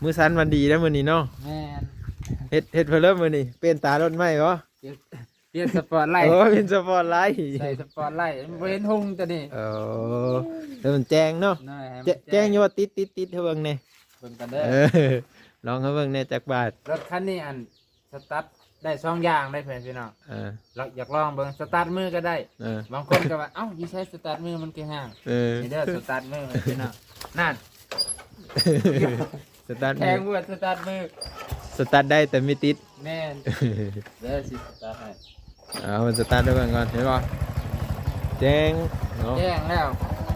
ມື້ສັນວັນດີເດ້ມື້ນີ້ເນາະ. ແມ່ນ. ເຮັດ ເຮັດເພິ່ນເລີຍມື້ນີ້ ປ່ຽນຕາລົດໃໝ່ບໍ່? ປ່ຽນ ປ່ຽນສະປອດໄລ. ໂອ້ ປ່ຽນສະປອດໄລ ໃສ່ສະປອດໄລ ມັນບໍ່ເຫັນຮຸ່ງຕົວນີ້. ໂອ້ ໃຫ້ມັນແຈ້ງເນາະ. ແຈ້ງຢູ່ວ່າ ຕິດ ຕິດ ຕິດໃຫ້ເບິ່ງແດ່. ເບິ່ງກັນເດີ. ເອີ ລອງໃຫ້ເບິ່ງແດ່ຈັກບາດ. ລົດຄັນນີ້ອັນ ສະຕາດໄດ້ສອງຢ່າງເດ້ ເພື່ອນພີ່ນ້ອງ. ເອີ ລອງ ຢາກລອງເບິ່ງ ສະຕາດມືກໍໄດ້. ເອີ ບາງຄົນກໍວ່າ ເອົ້າ ຢູ່ໃສສະຕາດມືມັນຄືຫ່າງ? ເອີ ນີ້ເດີ ສະຕາດມື ເພື່ອນພີ່ນ້ອງ. ນັ້ນ ສະຕາດມື ແຂງເວີດ ສະຕາດມື ສະຕາດໄດ້ແຕ່ມີຕິດ. ແມ່ນ. ເດີ ຊິສະຕາດໃຫ້. ເອົາ ມັນສະຕາດໄດ້ເບິ່ງກ່ອນ ເຫັນບໍ່? ແຈ້ງເນາະ. ແຈ້ງແລ້ວ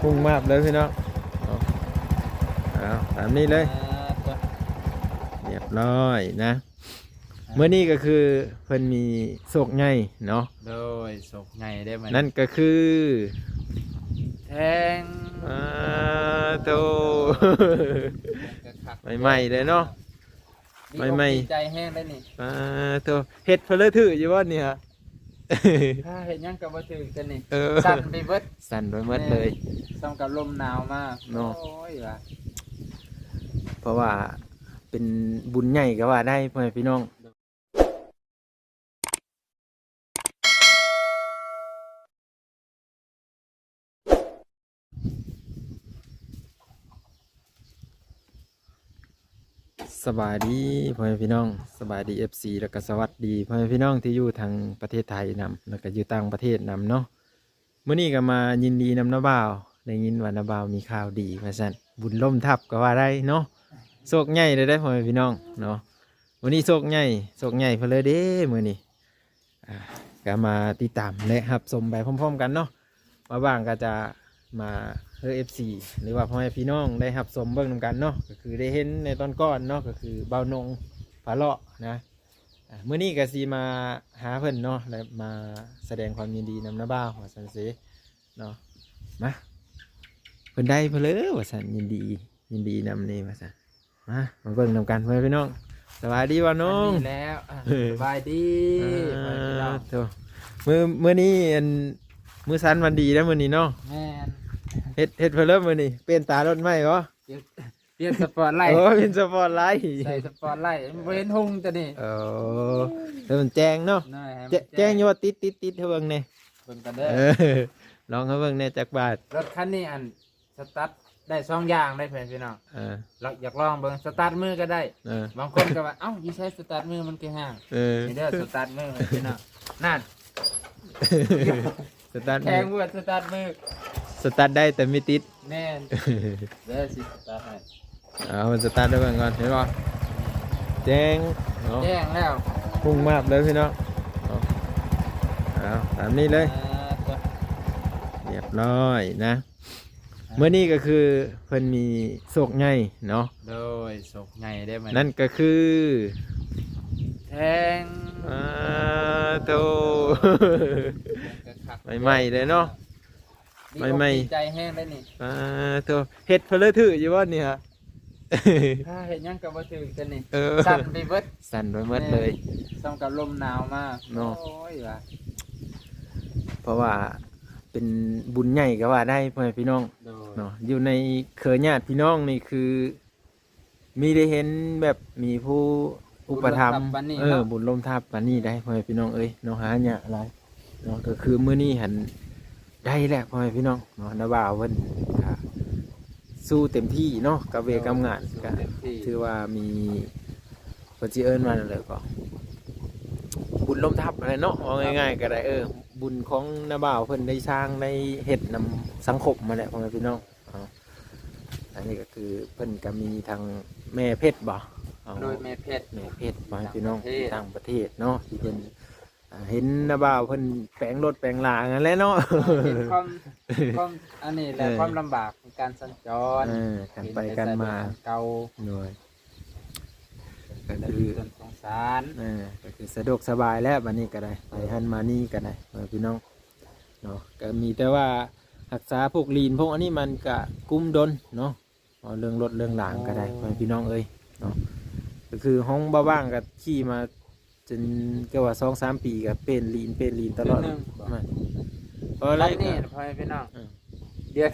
ຮຸ່ງມາບເລີຍພີ່ນ້ອງ. ເອົາ ຕາມນີ້ເລີຍ. ອ່າ ຮຽບຮ້ອຍນະ. ມື້ນີ້ກໍຄືເພິ່ນມີໂຊກໃຫຍ່ເນາະ. ໂດຍ ໂຊກໃຫຍ່ເດ້ມື້ນີ້. ນັ້ນກໍຄື ແທງ ອ່າ ໂທ້ ໃໝ່ໆເລີຍເນາະ. ໃໝ່ໆ ດີອົກດີໃຈແຮງໄດ໋ນີ້. ອ່າ ໂທ້ ເຮັດເພິ່ນເລີຍຖືກຢູ່ບໍ່ນີ້ຫະ? ຖ້າເຮັດຫຍັງກໍບໍ່ຖືກຕົວນີ້. ເອີ ສັ່ນໄປເບິດ ສັ່ນໄປໝົດເລີຍ. ແມ່ນ. ສ່ຳກັບລົມໜາວມາເນາະ. ໂອ້ຍວ່າ ເພາະວ່າເປັນບຸນໃຫຍ່ກໍວ່າໄດ້ ພໍ່ແມ່ພີ່ນ້ອງ. ສະບາຍດີພໍ່ແມ່ພີ່ນ້ອງ ສະບາຍດີ ເອັຟຊີ ແລ້ວກໍສະຫວັດດີພໍ່ແມ່ພີ່ນ້ອງທີ່ຢູ່ທາງປະເທດໄທນຳ ແລ້ວກໍຢູ່ຕ່າງປະເທດນຳເນາະ. ມື້ນີ້ກໍມາຍິນດີນຳນ້າບ່າວ ໄດ້ຍິນວ່ານ້າບ່າວມີຂ່າວດີວ່າຊັ້ນ ບຸນລົ້ມທັບກໍວ່າໄດ້ເນາະ. ໂຊກໃຫຍ່ເລີຍເດ້ພໍ່ແມ່ພີ່ນ້ອງເນາະ. ມື້ນີ້ໂຊກໃຫຍ່ ໂຊກໃຫຍ່ເພິ່ນເລີຍເດ້ມື້ນີ້. ອ່າ ກໍມາຕິດຕາມ ແລະ ຮັບຊົມໄປພ້ອມໆກັນເນາະ. ວ່າງໆກໍຈະມາໃຫ້ ເອັຟຊີ ຫຼືວ່າພໍ່ແມ່ພີ່ນ້ອງໄດ້ຮັບຊົມເບິ່ງນຳກັນເນາະ. ກໍຄືໄດ້ເຫັນໃນຕອນກ່ອນເນາະ ກໍຄືບ່າວນົງ ພາເລາະນະ. ອ່າ ມື້ນີ້ກໍຊິມາຫາເພິ່ນເນາະ ແລະ ມາສະແດງຄວາມຍິນດີນຳນ້າບ່າວວ່າຊັ້ນເຊເນາະ. ມາ ເພິ່ນໄດ້ເພິ່ນເລີວ່າຊັ້ນ ຍິນດີ ຍິນດີນຳນີ້ວ່າຊັ້ນ. ມາ ມາເບິ່ງນຳກັນເພື່ອນພີ່ນ້ອງ. ສະບາຍດີບ່າວນົງ. ອັນນີ້ແລ້ວ ອ່າ ສະບາຍດີ ອ່າ ເພື່ອນພີ່ນ້ອງ. ໂທ້ ມື້ ມື້ນີ້ອັນ ມື້ສັນວັນດີເດ້ມື້ນີ້ເນາະ. ແມ່ນ. ເຮັດ ເຮັດເພິ່ນເລີຍມື້ນີ້ ປ່ຽນຕາລົດໃໝ່ບໍ່? ປ່ຽນ ປ່ຽນສະປອດໄລ. ໂອ້ ປ່ຽນສະປອດໄລ ໃສ່ສະປອດໄລ ມັນບໍ່ເຫັນຮຸ່ງຕົວນີ້. ເອີ ໃຫ້ມັນແຈ້ງເນາະ. ແຈ້ງຢູ່ວ່າ ຕິດ ຕິດ ຕິດໃຫ້ເບິ່ງແດ່. ເບິ່ງກັນເດີ. ເອີ ລອງໃຫ້ເບິ່ງແດ່ຈັກບາດ. ລົດຄັນນີ້ອັນ ສະຕາດໄດ້ສອງຢ່າງເດ້ເພື່ອນພີ່ນ້ອງ. ເອີ ລອງ ຢາກລອງເບິ່ງ ສະຕາດມືກໍໄດ້. ເອີ ບາງຄົນກໍວ່າ ເອົ້າ ຢູ່ໃສສະຕາດມືມັນຄືຫ່າງ? ເອີ ນີ້ເດີ ສະຕາດມືເພື່ອນພີ່ນ້ອງ. ນັ້ນ ສະຕາດມື ແຂງເວີດ ສະຕາດມື ສະຕາດໄດ້ແຕ່ມີຕິດ. ແມ່ນ. ເດີ ຊິສະຕາດໃຫ້. ເອົາ ມັນສະຕາດໄດ້ເບິ່ງກ່ອນ ເຫັນບໍ່? ແຈ້ງເນາະ ແຈ້ງແລ້ວ ຮຸ່ງມາບເລີຍພີ່ນ້ອງເນາະ. ເອົາ ຕາມນີ້ເລີຍ. ອ່າ ຮຽບຮ້ອຍນະ. ມື້ນີ້ກໍຄືເພິ່ນມີໂຊກໃຫຍ່ເນາະ. ໂດຍ ໂຊກໃຫຍ່ເດ້ມື້ນີ້. ນັ້ນກໍຄື ແທງ ອ່າ ໂທ້ ໃໝ່ໆເລີຍເນາະ. ດີອົກ ໃໝ່ໆ ດີໃຈແຮງໄດ໋ນີ້. ອ່າ ໂທ້ ເຮັດເພິ່ນເລີຍຖືກຢູ່ບໍ່ນີ້ຫະ? ຖ້າເຮັດຫຍັງກໍບໍ່ຖືກຕົວນີ້. ເອີ ສັ່ນໄປເບິດ ສັ່ນໄປໝົດເລີຍ. ແມ່ນ. ສ່ຳກັບລົມໜາວມາເນາະ. ໂອ້ຍວ່າ ເພາະວ່າເປັນບຸນໃຫຍ່ກໍວ່າໄດ້ພໍ່ແມ່ພີ່ນ້ອງ. ໂດຍ ເນາະ ຢູ່ໃນເຄືອຍາດພີ່ນ້ອງນີ້ຄື ມີໄດ້ເຫັນແບບມີຜູ້ອຸປະຖຳ ບຸນລົ້ມທັບປານນີ້ ເອີ ເນາະ ບຸນລົ້ມທັບປານນີ້ໄດ້ ພໍ່ແມ່ພີ່ນ້ອງເອີຍເນາະ. ຫາຍາກຫຼາຍເນາະ. ກໍຄືມື້ນີ້ຫັ້ນໄດ້ແລ້ວ ພໍ່ແມ່ພີ່ນ້ອງເນາະ. ນ້າບ່າວເພິ່ນກະສູ້ເຕັມທີ່ເນາະ ກັບວຽກກັບງານ. ໂດຍ ກະ ສູ້ເຕັມທີ່ ຖືວ່າມີ ເພິ່ນຊິເອີ້ນວ່າແນວໃດກໍ ບຸນລົ້ມທັບຫັ້ນແຫຼະເນາະ ເວົ້າງ່າຍໆກໍໄດ້. ເອີ ບຸນຂອງນ້າບ່າວເພິ່ນໄດ້ສ້າງ ໄດ້ເຮັດນຳສັງຄົມຫັ້ນແຫຼະ ພໍ່ແມ່ພີ່ນ້ອງ. ເອົາ ອັນນີ້ກໍຄືເພິ່ນກໍມີທັງແມ່ເພັດບໍ? ເອົາ ໂດຍ ແມ່ເພັດ ແມ່ເພັດ ພໍ່ແມ່ພີ່ນ້ອງ ທີ່ຕ່າງປະເທດເນາະ ທີ່ເພິ່ນ ອ່າ ເຫັນນ້າບ່າວເພິ່ນແປງລົດແປງລາຫັ້ນແຫຼະເນາະ. ເຫັນຄວາມ ຄວາມ ອັນນີ້ແຫຼະ ເອີ ຄວາມລຳບາກໃນການສັນຈອນ ເອີ ການໄປການມາ ເຫັນແຕ່ໃສແບບເກົ່າ. ໂດຍ ກໍຄື ກໍຄືສົງສານ ເອີ ກໍຄືສະດວກສະບາຍແລ້ວ ບັດນີ້ກໍໄດ້ ໄປຫັ້ນມານີ້ກໍໄດ້ ເອີ ພີ່ນ້ອງເນາະ. ກໍມີແຕ່ວ່າຮັກສາພວກລີນພວກອັນນີ້ມັນກະກຸມດົນເນາະ ເວົ້າເລື່ອງລົດເລື່ອງລາງກໍໄດ້ ໂອ້ ພໍ່ແມ່ພີ່ນ້ອງເອີຍເນາະ. ກໍຄືຂອງບ່າວບ້າງກໍຂີ່ມາຈົນເກືອບວ່າສອງສາມປີ ກໍປ່ຽນລີນ ປ່ຽນລີນຕະຫຼອດ. ເດືອນໜຶ່ງບໍ? ແມ່ນ ເພາະວ່າໄລ ບັດນີ້ ກໍ ພໍ່ແມ່ພີ່ນ້ອງ ເອີ ເດືອນ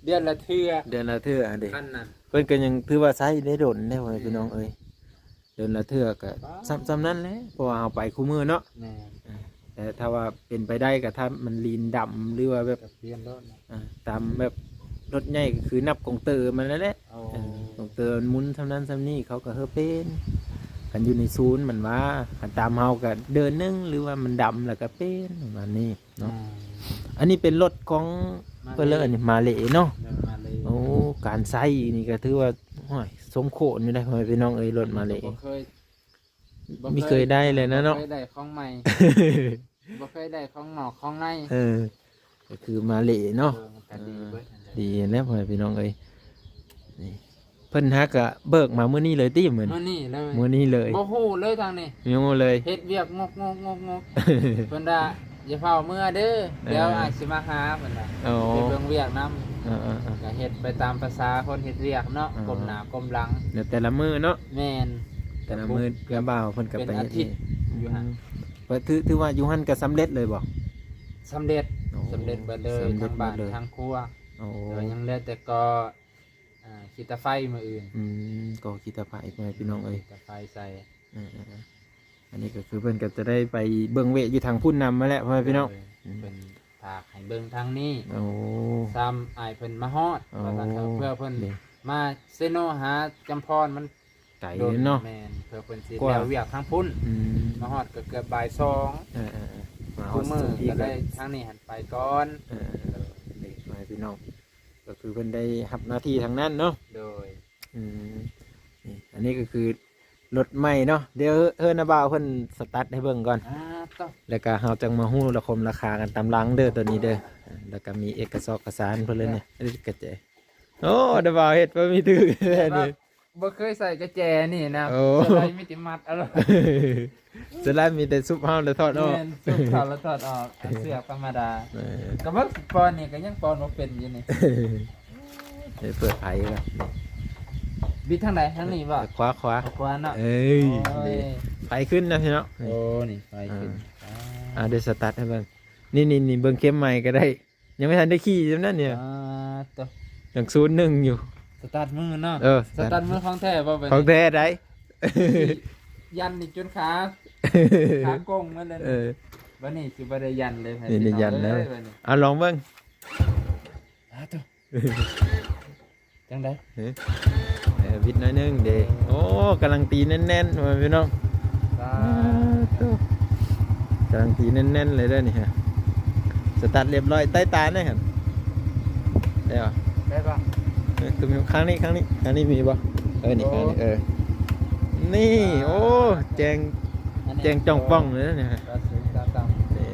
ເດືອນລະເທື່ອ ເດືອນລະເທື່ອຫັ້ນເດ້ ຄັນນັ້ນ ເພິ່ນກໍຍັງຖືວ່າໃຊ້ໄດ້ດົນເດ້ ພໍ່ແມ່ພີ່ນ້ອງເອີຍ ເດືອນລະເທື່ອກໍ ປ້າ ສ່ຳ ສ່ຳນັ້ນແຫຼະ ເພາະວ່າເຮົາໄປຄູ່ມື້ເນາະ ແມ່ນ ແຕ່ຖ້າວ່າເປັນໄປໄດ້ກໍຖ້າມັນລີນດຳ ຫຼືວ່າແບບ ກໍປ່ຽນໂລດເນາະ ອ່າ ຕາມແບບລົດໃຫຍ່ກໍຄືນັບກົງເຕີມັນນັ້ນແຫຼະ ໂອ້ ເອີ ກົງເຕີມັນໝຸນສ່ຳນັ້ນສ່ຳນີ້ ເຂົາກໍເຮີເປັນ ຄັນຢູ່ໃນສູນມັນວ່າ ຄັນຕາມເຮົາກໍເດືອນໜຶ່ງ ຫຼືວ່າມັນດຳແລ້ວກໍເປັນ ປະມານນີ້ເນາະ ອືມ ອັນນີ້ເປັນລົດຂອງ ມາເລ ເພິ່ນເລີຍ ອັນນີ້ມາເລເນາະ ເອີ ມາເລ ໂອ້ ການໃຊ້ນີ້ກໍຖືວ່າ ໂອ້ຍ ສົມຄວນຢູ່ເດ້ ພໍ່ແມ່ພີ່ນ້ອງເອີຍ ລົດມາເລ ບໍ່ເຄີຍ ບໍ່ ມີເຄີຍໄດ້ເລີຍນະເນາະ ບໍ່ເຄີຍໄດ້ຂອງໃໝ່ ບໍ່ເຄີຍໄດ້ຂອງນອກຂອງໃນ ເອີ ກໍຄືມາເລເນາະ ເອີ ມັນກໍດີເບິດ ເອີ ນັ້ນແຫຼະ ດີແລ້ວ ພໍ່ແມ່ພີ່ນ້ອງເອີຍ ນີ້ ເພິ່ນຫາກະເບີກມາມື້ນີ້ເລີຍຕິ ມື້ນີ້ ມື້ນີ້ເລີຍ ມື້ນີ້ເລີຍ ບໍ່ຮູ້ເລີຍທາງນີ້ ຍັງບໍ່ຮູ້ເລີຍ ເຮັດວຽກງົກໆໆໆ ເພິ່ນວ່າ ຢ່າຟ້າວເມືອເດີ ເອີ ດຽວອ້າຍຊິມາຫາ ເພິ່ນວ່າ ໂອ້ ໄປເບິ່ງວຽກນຳ ເອີໆໆ ກໍເຮັດໄປຕາມພາສາຄົນເຮັດວຽກເນາະ ອໍ ກົ້ມໜ້າກົ້ມຫຼັງ ແຕ່ລະມື້ເນາະ ແມ່ນ ແຕ່ລະມື້ ແຕ່ລະມື້ ນ້າບ່າວເພິ່ນກໍໄປເຮັດ ເປັນອາທິດຢູ່ຫັ້ນ ອືມ ກໍຖື ຖືວ່າຢູ່ຫັ້ນກໍສຳເລັດເລີຍບໍ່? ສຳເລັດ ໂອ້ ສຳເລັດເບິດເລີຍ ສຳເລັດເບິດເລີຍ ທັງບ້ານທັງຄົວ ໂອ້ ແຕ່ວ່າຍັງເຫຼືອແຕ່ກໍ ອ່າ ຂີ້ຕາໄຟມື້ອື່ນ ອືມ ກໍຂີ້ຕາໄຟ ພໍ່ແມ່ພີ່ນ້ອງເອີຍ ຂີ້ຕາໄຟໃສ່ ເອີໆໆ ອັນນີ້ກໍຄືເພິ່ນກໍຈະໄດ້ໄປເບິ່ງວຽກຢູ່ທາງພຸ້ນນຳຫັ້ນແຫຼະ ພໍ່ແມ່ພີ່ນ້ອງ ໂດຍ ອືມ ເພິ່ນຝາກໃຫ້ເບິ່ງທາງນີ້ ໂອ້ ຊ້ຳອ້າຍເພິ່ນມາຮອດ ໂອ້ ວ່າຊັ້ນເຖາະ ເພື່ອເພິ່ນ ນີ້ ມາເຊໂນຫາຈຳພອນມັນ ໄກເນາະ ແມ່ນ ເພື່ອເພິ່ນຊິແລ້ວວຽກທາງພຸ້ນ ອືມ ມາຮອດກໍເກືອບບ່າຍສອງ ເອີໆໆ ມາຮອດ ຄູ່ມື້ກໍໄດ້ທາງນີ້ຫັ້ນໄປກ່ອນ ເອີໆ ເອີ ນີ້ ພໍ່ແມ່ພີ່ນ້ອງ ກໍຄືເພິ່ນໄດ້ຮັບໜ້າທີ່ທາງນັ້ນເນາະ ໂດຍ ອືມ ນີ້ ອັນນີ້ກໍຄືລົດໃໝ່ເນາະ ດຽວເອີ້ນນ້າບ່າວເພິ່ນສະຕາດໃຫ້ເບິ່ງກ່ອນ ອ່າ ແລ້ວກໍເຮົາຈັ່ງມາຮູ້ລາຄົມລາຄາກັນຕາມຫຼັງເດີ ໂຕນີ້ເດີ ແລ້ວກໍມີເອກະສອກກະສານເພິ່ນເລີຍນີ້ ເອີ ກະແຈ ໂອ້ ນ້າບ່າວເຮັດບໍ່ມີຖືກແທ້ນີ້ ບໍ່ເຄີຍໃສ່ກະແຈນີ້ນະ ໂອ້ ສ່ວນຫຼາຍມີແຕ່ມັດເອົາໂລດ ສ່ວນຫຼາຍມີແຕ່ຊຸບເອົາແລ້ວຖອດອອກ ແມ່ນ ຊຸບເຂົ້າແລ້ວຖອດອອກ ເອົາເຊືອກທຳມະດາ ເອີ ກໍເບິ່ງຊິປ່ອນນີ້ກໍຍັງປ່ອນບໍ່ເປັນຢູ່ນີ້ ເອີ ເປີດໄຟແລ້ວ ບິດທາງໃດ? ທາງນີ້ບໍ່? ຂວາ ຂວາ ຂວາເນາະ ເອີຍ ໂອ້ຍ ໄຟຂຶ້ນນະພີ່ນ້ອງ ໂອ້ ນີ້ໄຟຂຶ້ນ ອ່າ ອ່າ ດຽວສະຕາດໃຫ້ເບິ່ງ ນີ້ໆໆ ເບິ່ງເຂັມໃໝ່ກໍໄດ້ ຍັງບໍ່ທັນໄດ້ຂີ່ຊ້ຳນັ້ນນີ້ ອ່າ ໂຕ ຍັງສູນໜຶ່ງຢູ່ ສະຕາດມືເນາະ ເອີ ສະຕາດມືຂອງແທ້ບໍ່? ຂອງແທ້ໃດ໋ ຢ້ານນີ້ຈົນຂາ ຂາກົງໝົດແລ້ວ ເອີ ບັດນີ້ຊິບໍ່ໄດ້ຢ້ານເລີຍ ນີ້ໄດ້ຢ້ານແລ້ວ ເອີຍ ບັດນີ້ ເອົາລອງເບິ່ງ ອ່າ ໂຕ ຈັ່ງໃດ? ເອີ ເອີ ບິດໜ້ອຍໜຶ່ງເດ້ ໂອ້ ກຳລັງຕີແໜ້ນໆ ພໍ່ແມ່ພີ່ນ້ອງ ສາທຸ ກຳລັງຕີແໜ້ນໆ ເລີຍເດີນີ້ຮະ ສະຕາດລຽບຮ້ອຍ ໃຕ້ຕາແດ່ຫັ້ນ ໄດ້ບໍ່? ໄດ້ບໍ່? ເອີ ຄືມີຂ້າງນີ້ ຂ້າງນີ້ ຂ້າງນີ້ມີບໍ່? ເອີ ນີ້ ໂອ້ ຂ້າງນີ້ ເອີ ນີ້ ອ່າ ໂອ້ ແຈ້ງ ອັນນີ້ ແຈ້ງຈ່ອງປ່ອງເລີຍນະ ຕາສູງຕາຕ່ຳ ເອີ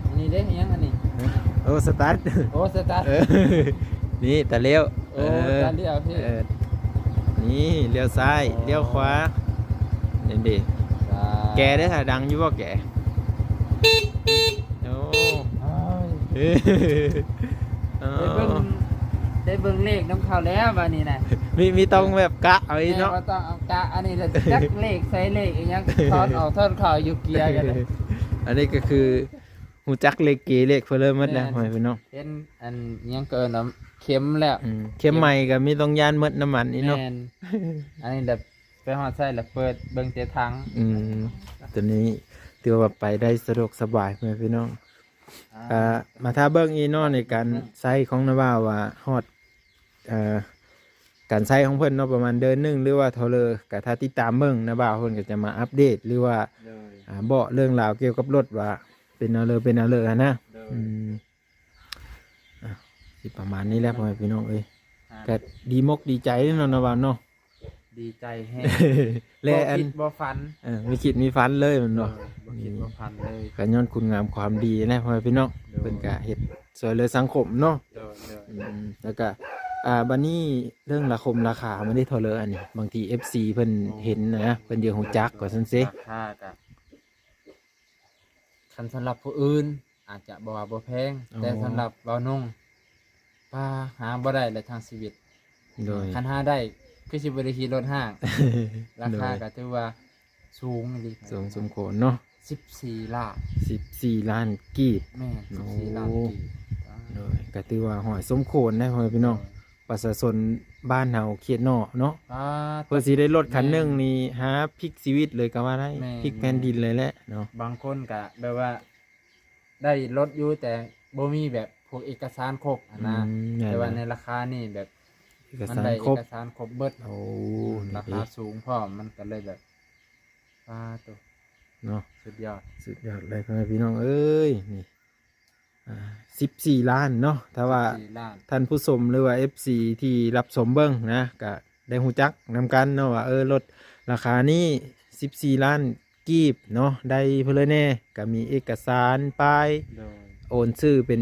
ອັນນີ້ເດ້ ອີຫຍັງອັນນີ້? ໂອ້ ສະຕາດ ໂອ້ ສະຕາດ ເອີ ນີ້ຕາລ້ຽວ ໂອ້ ເອີ ຕາລ້ຽວ ເອີ ນີ້ລ້ຽວຊ້າຍ ໂອ້ ລ້ຽວຂວາ ນີ້ເດ້ ສາ ແກເດ້ ຖ້າດັງຢູ່ບໍ່ແກ? ໂອ້ ໂອ້ຍ ເອີ ໄດ້ເບິ່ງ ໄດ້ເບິ່ງເລກນຳເຂົາແລ້ວບາດນີ້ນະ ມີ ມີຕ້ອງແບບກະເອົາອີກເນາະ ແມ່ນ ບໍ່ຕ້ອງເອົາກະ ອັນນີ້ລະຈັກເລກໃສ່ເລກອີຫຍັງ ຖອດອອກຖອດເຂົ້າຢູ່ເກຍກັນເລີຍ ອັນນີ້ກໍຄືຮູ້ຈັກເລກເກເລກເພິ່ນເລີຍໝົດແລ້ວ ແມ່ນ ພໍ່ແມ່ພີ່ນ້ອງ ເຫັນອັນຫຍັງກໍເອີ້ນວ່າເຂັມແລ້ວ ອືມ ເຂັມໃໝ່ກໍມີຕ້ອງຢ້ານໝົດນ້ຳມັນອີກເນາະ ແມ່ນ ອັນນີ້ແຫຼະ ໄປຮອດໃສລະເປີດເບິ່ງແຕ່ຖັງ ອືມ ຕົວນີ້ຖືວ່າໄປໄດ້ສະດວກສະບາຍ ພໍ່ແມ່ພີ່ນ້ອງ ອ່າ ອ່າ ມາຖ້າເບິ່ງອີກເນາະ ໃນການໃຊ້ຂອງນ້າບ່າວວ່າຮອດ ເອີ ການໃຊ້ຂອງເພິ່ນເນາະ ປະມານເດືອນໜຶ່ງ ຫຼືວ່າເທົ່າເລີ ກໍຖ້າຕິດຕາມເບິ່ງ ນ້າບ່າວເພິ່ນກໍຈະມາອັບເດດ ຫຼືວ່າ ໂດຍ ອ່າ ບອກເລື່ອງລາວກ່ຽວກັບລົດວ່າເປັນແນວເລີ ເປັນແນວເລີຫັ້ນນະ ໂດຍ ອືມ ອ່ະ ຊິປະມານນີ້ແຫຼະ ພໍ່ແມ່ພີ່ນ້ອງເອີຍ ອ່າ ກໍດີມົກດີໃຈເນາະ ນ້າບ່າວເນາະ ດີໃຈແຮງ ແລະ ບໍ່ຄິດບໍ່ຝັນ ເອີ ມີຄິດມີຝັນເລີຍແມ່ນບໍ່? ໂດຍ ບໍ່ຄິດບໍ່ຝັນເລີຍ ກໍຍ້ອນຄຸນງາມຄວາມດີແຫຼະ ພໍ່ແມ່ພີ່ນ້ອງ ໂດຍ ເພິ່ນກໍເຮັດຊ່ວຍເຫຼືອສັງຄົມເນາະ ໂດຍ ໂດຍ ອືມ ແລ້ວກໍ ອ່າ ບັດນີ້ເລື່ອງລາຄົມລາຄາມັນໄດ້ເທົ່າເລີ ອັນນີ້ ບາງທີເອັຟຊີເພິ່ນ ໂອ້ ເຫັນນະ ເພິ່ນຢາກຮູ້ຈັກວ່າຊັ້ນເຊ ລາຄາກໍ ຄັນສຳລັບຜູ້ອື່ນອາດຈະບໍ່ວ່າບໍ່ແພງ ໂອ້ ແຕ່ສຳລັບບ່າວນົງ ປາ ຫາບໍ່ໄດ້ແຫຼະທັງຊີວິດ ໂດຍ ຄັນຫາໄດ້ຄືຊິບໍ່ໄດ້ຂີ່ລົດຫ້າງ ລາຄາ ໂດຍ ກໍຖືວ່າສູງອີ່ຫຼີ ສູງສົມຄວນເນາະ ສິບສີ່ລ້ານ ສິບສີ່ລ້ານກີບ ແມ່ນ ໂອ້ ສິບສີ່ລ້ານກີບ ໂດຍ ກໍຖືວ່າຫ້ອຍສົມຄວນນະ ພໍ່ແມ່ພີ່ນ້ອງ ປະຊາຊົນບ້ານເຮົາເຂດນອກເນາະ ອ່າ ເພື່ອຊິໄດ້ລົດຄັນໜຶ່ງນີ້ ແມ່ນ ຫາພລິກຊີວິດເລີຍກໍວ່າໄດ້ ແມ່ນ ພລິກແຜ່ນດິນເລີຍແຫຼະເນາະ ບາງຄົນກໍແບບວ່າໄດ້ລົດຢູ່ ແຕ່ບໍ່ມີແບບພວກເອກະສານຄົບຫັ້ນນະ ອືມ ແມ່ນ ແຕ່ວ່າໃນລາຄານີ້ແບບ ເອກະສານຄົບ ມັນໄດ້ເອກະສານຄົບເບິດ ໂອ້ ອືມ ນີ້ ລາຄາສູງພ້ອມ ມັນກໍເລີຍແບບ ປາໂຕ ເນາະ ສຸດຍອດ ສຸດຍອດເລີຍ ພໍ່ແມ່ພີ່ນ້ອງເອີຍ ນີ້ ອ່າ ສິບສີ່ລ້ານເນາະ ຖ້າວ່າ ສິບສີ່ລ້ານ ທ່ານຜູ້ຊົມ ຫຼືວ່າ ເອັຟຊີ ທີ່ຮັບຊົມເບິ່ງນະ ກະໄດ້ຮູ້ຈັກນຳກັນເນາະວ່າ ເອີ ລົດລາຄານີ້ ສິບສີ່ລ້ານກີບເນາະ ໄດ້ເພິ່ນເລີຍແດ່ ກະມີເອກະສານປ້າຍ ໂດຍ ໂອນຊື່ເປັນ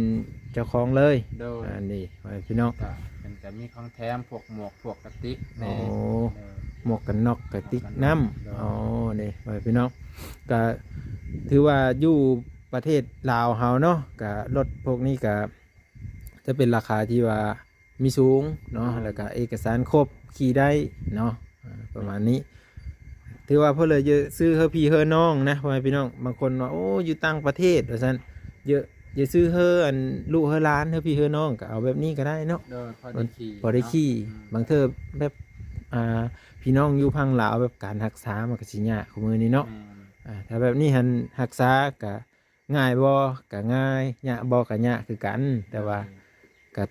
ເຈົ້າຂອງເລີຍ ໂດຍ ອັນນີ້ ພໍ່ແມ່ພີ່ນ້ອງ ກະເພິ່ນກະມີຂອງແຖມ ພວກໝວກ ພວກກະຕິກແດ່ ໂອ້ ເອີ ໝວກກັນນັອກ ກະຕິກນ້ຳ ໝວກກັນນັອກ ໂດຍ ອໍ ນີ້ ພໍ່ແມ່ພີ່ນ້ອງ ກະຖືວ່າຢູ່ປະເທດລາວເຮົາເນາະ ກະລົດພວກນີ້ກະຈະເປັນລາຄາທີ່ວ່າມີສູງເນາະ ອືມ ແລ້ວກະເອກະສານຄົບ ຂີ່ໄດ້ເນາະ ອ່າ ປະມານນີ້ ຖືວ່າເພິ່ນເລີຍຢາກຊື້ເຮີພີ່ເຮີນ້ອງນະ ພໍ່ແມ່ພີ່ນ້ອງ ບາງຄົນວ່າ ໂອ້ ຢູ່ຕ່າງປະເທດວ່າຊັ້ນ ຢາກ ຢາກຊື້ເຮີອັນລູກເຮີຫຼານ ເຮີພີ່ເຮີນ້ອງ ກໍເອົາແບບນີ້ກໍໄດ້ເນາະ ໂດຍ ພໍໄດ້ຂີ່ ພໍໄດ້ຂີ່ ເນາະ ອືມ ບາງເທື່ອແບບ ອ່າ ພີ່ນ້ອງຢູ່ຝັ່ງລາວ ແບບການຮັກສາມັນກໍຊິຍາກ ຄູ່ມື້ນີ້ເນາະ ແມ່ນ ອ່າ ຖ້າແບບນີ້ຫັ້ນ ຮັກສາກໍງ່າຍບໍ່ ກໍງ່າຍ ຍາກບໍ່ ກໍຍາກຄືກັນ ແຕ່ວ່າ ໂດຍ ກໍ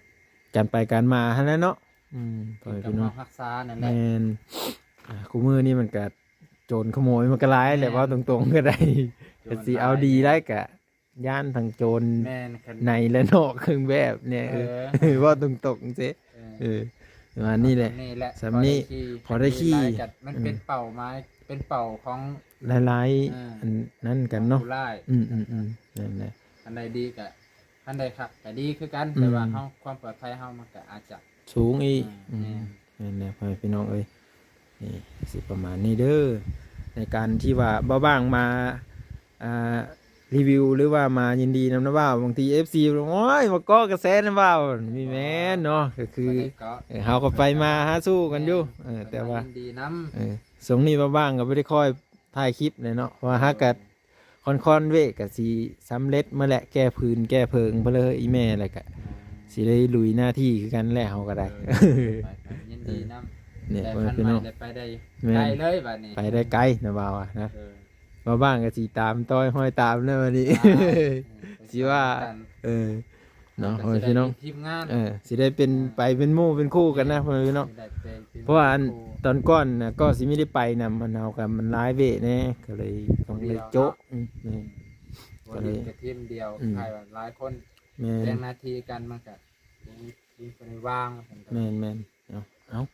ການໄປການມາຫັ້ນແຫຼະເນາະ ອືມ ເປັນການຮັກສານັ້ນແຫຼະ ແມ່ນ ອ່າ ຄູ່ມື້ນີ້ມັນກໍ ໂຈນຂະໂມຍມັນກໍຫຼາຍແຫຼະ ແມ່ນ ເວົ້າຕົງໆກໍໄດ້ ໂຈນ ກໍຊິເອົາດີ ຫຼາຍແດ່ ໄດ້ກໍຢ້ານທັງໂຈນ ແມ່ນ ໃນ ແລະ ນອກເຄື່ອງແບບແດ່ ເອີ ເອີ ເວົ້າຕົງໆຊິ ເອີ ເອີ ປະມານນີ້ແຫຼະ ນີ້ແຫຼະ ສ່ຳນີ້ ພໍໄດ້ຂີ່ ພໍໄດ້ຂີ່ ມັນເປັນ ອືມ ເປົ້າໝາຍ ເປັນເປົ້າຂອງຫຼາຍໆ ເອີ ອັນນັ້ນກັນເນາະ ຜູ້ຮ້າຍ ອືມໆໆ ນັ້ນແຫຼະ ອັນໃດດີກໍ ຄັນໄດ້ຄັກກໍດີຄືກັນ ອືມ ແຕ່ວ່າເຮົາ ຄວາມປອດໄພເຮົາມັນກໍອາດຈະສູງອີກ ອືມ ອືມ ແມ່ນ ແມ່ນແຫຼະ ພໍ່ແມ່ພີ່ນ້ອງເອີຍ ນີ້ຊິປະມານນີ້ເດີ ໃນການທີ່ວ່າບ່າວບ່າງມາ ອ່າ ຣີວິວ ຫຼືວ່າມາຍິນດີນຳນ້າບ່າວ ບາງທີເອັຟຊີ ໂອ້ຍ ມາເກາະກະແສນ້າບ່າວ ມີແມ່ນເນາະ ກໍຄື ບໍ່ໄດ້ເກາະ ເອີ ເຮົາກໍໄປມາຫາສູ່ກັນຢູ່ ແມ່ນ ເອີ ແຕ່ວ່າ ຍິນດີນຳ ເອີ ຊ່ວງນີ້ບ່າວບ່າງກໍບໍ່ໄດ້ຄ່ອຍຖ່າຍຄລິບແຫຼະເນາະ ເພາະວ່າຫາກະ ຄ່ອນໆເວກະຊິສຳເລັດມາແຫຼະ ແກ້ຜືນແກ້ເຜິງເພິ່ນເລີຍ ອີແມ່ ແລ້ວກະ ອ່າ ຊິໄດ້ລຸຍໜ້າທີ່ຄືກັນແຫຼະ ເຮົາກໍໄດ້ ເອີ ໄປໆ ຍິນດີນຳ ນີ້ ແຕ່ ພໍ່ແມ່ພີ່ນ້ອງ ໄດ້ໄປໄດ້ ແມ່ນ ໄກເລີຍບາດນີ້ ໄປໄດ້ໄກນະ ບ່າວວ່ານະ ເອີ ບ່າວບ່າງກໍຊິຕາມ ຕໍ່ຫ້ອຍຕາມແລ້ວບາດນີ້ ອ່າ ເອີ ຊິວ່າ ເອີ ເນາະ ເອີ ພໍ່ແມ່ພີ່ນ້ອງ ທີມງານ ເອີ ຊິໄດ້ເປັນ ອ່າ ໄປເປັນໝູ່ເປັນຄູ່ກັນນະ ພໍ່ແມ່ພີ່ນ້ອງ ຊິໄດ້ໄປເປັນ ເພາະວ່າອັນ ໝູ່ເປັນຄູ່ ຕອນກ່ອນນະ ກໍຊິມີໄດ້ໄປນຳ ອັນເຮົາກໍມັນຫຼາຍເວແດ່ ກໍເລີຍຕ້ອງໄດ້ໂຈະ ອືມ ອືມ ອືມ ກໍເລີຍ ກະທີມດຽວ ອືມ ໃຫ້ວ່າຫຼາຍຄົນ ແມ່ນ ແບ່ງໜ້າທີ່ກັນ ມັນກະບໍ່ມີ ບໍ່ມີຜູ້ໃດວ່າງ ແມ່ນໆ ເອົາ ເອົາ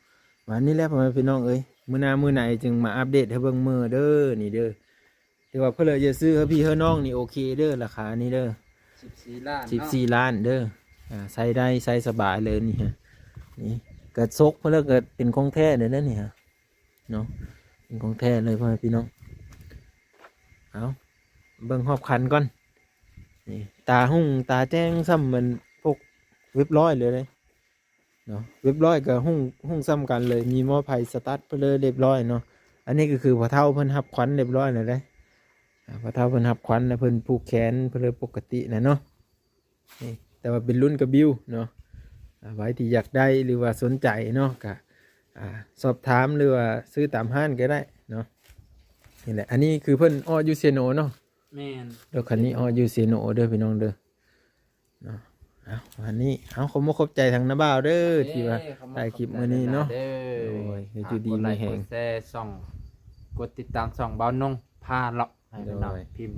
ປະມານນີ້ແຫຼະ ພໍ່ແມ່ພີ່ນ້ອງເອີຍ ມື້ໜ້າມື້ໃນຈຶ່ງມາອັບເດດໃຫ້ເບິ່ງເມີເດີ ນີ້ເດີ ຖືວ່າເພິ່ນເລີຍຢາກຊື້ເຮີພີ່ເຮີນ້ອງນີ້ໂອເຄເດີ ລາຄານີ້ເດີ ສິບສີ່ລ້ານເນາະ ສິບສີ່ລ້ານເດີ ອ່າ ໃຊ້ໄດ້ ໃຊ້ສະບາຍເລີຍນີ້ຮະ ນີ້ກະສົກເພິ່ນເລີຍກະເປັນຂອງແທ້ເລີຍນະນີ້ຮະ ເນາະ ເປັນຂອງແທ້ເລີຍ ພໍ່ແມ່ພີ່ນ້ອງ ເອົາ ເບິ່ງຮອບຄັນກ່ອນ ນີ້ ຕາຮຸ່ງຕາແຈ້ງສ່ຳມັນພວກເວັບຮ້ອຍເລີຍເດ້ ເນາະ ເວັບຮ້ອຍກໍຮຸ່ງ ຮຸ່ງສ່ຳກັນເລີຍ ມີໝໍ້ໄຟສະຕາດໄປເລີຍຮຽບຮ້ອຍເນາະ ອັນນີ້ກໍຄືພໍ່ເຖົ້າເພິ່ນຮັບຂວັນຮຽບຮ້ອຍແລ້ວເດ້ ອ່າ ພໍ່ເຖົ້າເພິ່ນຮັບຂວັນແລ້ວ ເພິ່ນຜູກແຂນເພິ່ນເລີຍປົກກະຕິນະເນາະ ນີ້ ແຕ່ວ່າເປັນລຸ້ນກະບິວເນາະ ອ່າ ໃຜທີ່ຢາກໄດ້ ຫຼືວ່າສົນໃຈເນາະ ກະ ອ່າ ສອບຖາມ ຫຼືວ່າຊື້ຕາມຮ້ານກໍໄດ້ເນາະ ນີ້ແຫຼະ ອັນນີ້ຄືເພິ່ນອອກຢູ່ເຊໂນເນາະ ແມ່ນ ລົດຄັນນີ້ອອກຢູ່ເຊໂນເດີ ພີ່ນ້ອງເດີ ເນາະ ເອົາ ປະມານນີ້ ເອົາ ຂອບມຸກຂອບໃຈທາງນ້າບ່າວເດີ ໂອເຄ ທີ່ວ່າຖ່າຍຄລິບມື້ນີ້ເນາະ ໂດຍ ໃຫ້ຢູ່ດີມີແຮງ ຝາກກົດໄລກົດແຊຊ່ອງ ກົດຕິດຕາມຊ່ອງບ່າວນົງພາເລາະ ໃຫ້ພີ່ນ້ອງ ໂດຍ ພິມ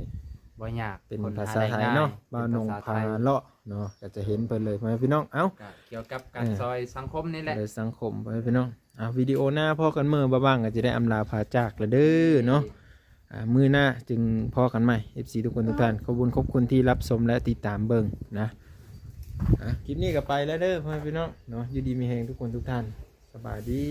ບໍ່ຍາກ ເປັນພາສາໄທເນາະ ຄົນຫາໄດ້ງ່າຍ ບ່າວນົງພາເລາະເນາະ ກໍຈະເຫັນເພິ່ນເລີຍ ພໍ່ແມ່ພີ່ນ້ອງ ເອົາ ກໍກ່ຽວກັບການ ເອີ ຊ່ອຍສັງຄົມນີ້ແຫຼະ ຊ່ອຍສັງຄົມ ພໍ່ແມ່ພີ່ນ້ອງ ເອົາ ວິດີໂອໜ້າພໍ້ກັນເມີ ບ່າວບ່າງກໍຈະໄດ້ອຳລາພາຈາກແລ້ວເດີເນາະ ອ່າ ມື້ໜ້າຈຶ່ງພໍ້ກັນໃໝ່ ເອັຟຊີ ທຸກຄົນທຸກທ່ານ ຂອບຄຸນ ຂອບຄຸນທີ່ຮັບຊົມ ແລະ ຕິດຕາມເບິ່ງນະ ອ່າ ຄລິບນີ້ກໍໄປແລ້ວເດີ ພໍ່ແມ່ພີ່ນ້ອງເນາະ ຢູ່ດີມີແຮງທຸກຄົນທຸກທ່ານ ສະບາຍດີ.